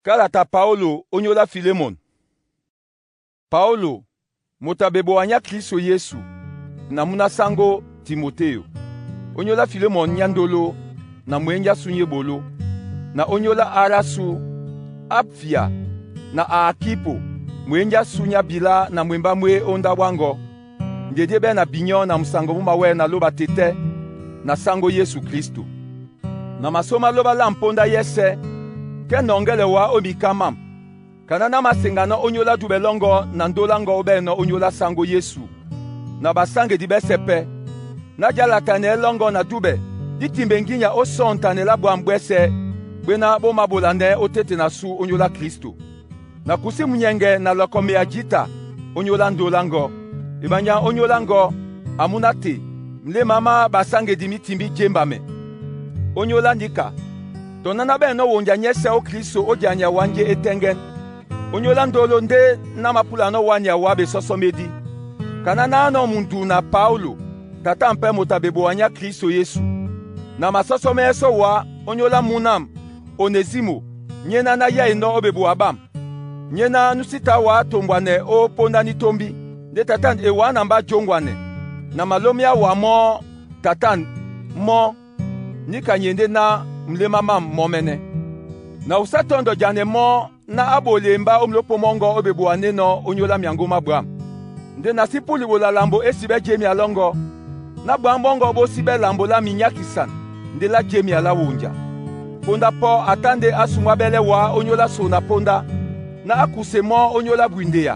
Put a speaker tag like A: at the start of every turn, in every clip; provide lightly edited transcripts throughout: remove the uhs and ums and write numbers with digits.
A: Kalata Paulo onyola Filemon. Paulo, moto a bebowa nya Kliso Yesu, na muna sango Timoteyo, onyola Filemon nyándolo na mwenya asu nyébolo, na onyola árasu, Apfia na Aakipo mwenja asu nyábilá na mwembá mwé ó ndáɓo áŋgɔ. Ndedí e ɓɛ́ na binyɔ́ na musango mú mawɛ́ na lóba tetɛ́ na sáŋgó Yesu Klísto. Na masó má lóba lá mpóndá yɛ́sɛ̄, kɛ nɔŋgɛlɛ wá ó miká mám, kana ná maseŋganɔ́ ónyólá dúbɛ lɔ́ŋgɔ́ na ndólá ŋgɔ́ óbɛ́nɔ́ ónyólá sáŋgó Yesu na basáŋgedi ɓɛ́sɛ̄ pɛ́. Ná jálatanɛɛ́ lɔ́ŋgɔ́ na dúbɛ dí timbe ŋgínya ó sɔ̂ ntanɛ lá bwâm bwɛ́sɛ̄ bwéná bó māɓolanɛɛ́ ó tétena asú ónyólá Klísto. Na kusí munyɛŋgɛ na lɔkɔ meya jǐta ónyólá ndólá ŋgɔ́. Ebanya ónyólá ŋgɔ́, amúná te, mléma má basáŋgedi mí timbí jémbamɛ. Ónyólá níka, tɔ ná ná ɓɛ̂nɔ́ wonja nyɛ́sɛ̄ ó Klísto ó jania wá njé étɛ́ŋgɛ́n. Ónyólá ndolo ndé ná mapúlanɔ́ wánea wá besɔ́sɔ́ médí. Kaná nánɔ́ mundu na Paulo, tatam pɛ́ moto a bebowa nya Klísto Yesu. Na masɔ́sɔ́mɛ́ɛ́ sɔ́ wá ónyólá múnam Onesimo nyéná ná yɛ́inɔ́ ó bebowa ɓám. Nyéná nú sí tá wá tombwanɛ ó póndá ní tómbí, ndé tatân e wá na mbá jóŋgwanɛ. Na malóméá wá mɔ́ tatân mɔ́, níka nye ndé ná mlémá mám mɔ́mɛ́nɛ́. Na usá tɔ́ndɔ janɛ mɔ́ ná á ɓole mbá ó mlópō mɔ́ŋgɔ́ ó bebowa nénɔ̄ ónyólá myaŋgó má bwâm. Nde na sí púli ɓola lambo é si ɓɛ́ jemia lɔ́ŋgɔ́, ná bwǎm ɓɔ́ŋgɔ̄ ɓó sí ɓɛ́ lambo lá minyákisan ndé lá jemia lá wonja. Ponda pɔ́ a tá ndé á sumwá ɓɛ́lɛ́ wá ónyólá son na póndá, ná á kuse mɔ́ ónyólá bwindeya.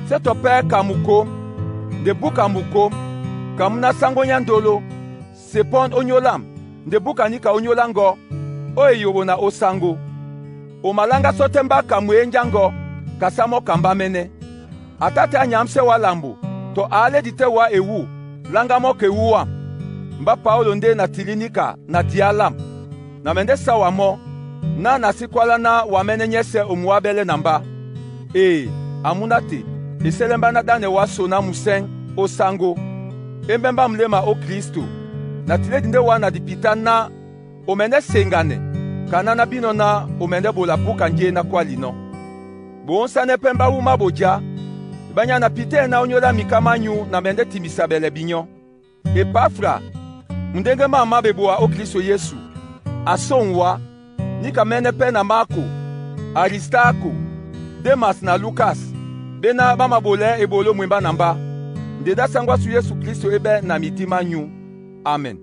A: Sé tɔ pɛ́ ka mukôm, nde búka mukôm, ka múná sáŋgó nyándolo, sepɔ́n ónyólám, nde búka níka ónyólá ŋgɔ́, ó eyoɓo na ó sáŋgó. O maláŋgásɔ́ tɛ́ mbá ka mwěnjá ŋgɔ́, kasá mɔ́ ka mbámɛ́nɛ́. A tá tɛ́ á nyǎmsɛ́ wá lambo, tɔ a alédi tɛ́ wá ewú, láŋgá mɔ́ ka ewú wâm. Mbá Paulo ndé na tilí níka na diá lám. Na mɛ ndé sá wa mɔ́, ná na sí kwálá ná wamɛ́nɛ́ nyɛ́sɛ̄ o muá ɓɛ́lɛ́ na mbá. Ee, amúná te, e sɛ́lɛ́ mbá ná ɗánɛ wá son ná musɛ́ŋ ó sáŋgó, é mbɛ́ mbá muléma ó Klísto. Na tilédi ndé wá na dipitá ná o mɛndɛ́ seŋganɛ, kaná ná bínɔ́ ná o mɛndɛ́ ɓola búka njé ná kwálinɔ́. Boónsánɛ́ pɛ́ mbá wúma bojá, ebanya na pitɛ́ ná ónyólá miká mányū na mɛndɛ́ timbisa bɛlɛ binyɔ́. Epafra, mundéŋgé mám má bebowa ó Klísto Yesu, a sóŋ wá, níka mɛ́nɛ́ pɛ́ na Maako, Aristaako, Demas na Lukas, ɓéná ɓá maɓolɛɛ́ eboló mwembá na mbá. Nde dá sáŋgó ásū Yesu Klísto é ɓɛ́ na mitímá mányū. Amen.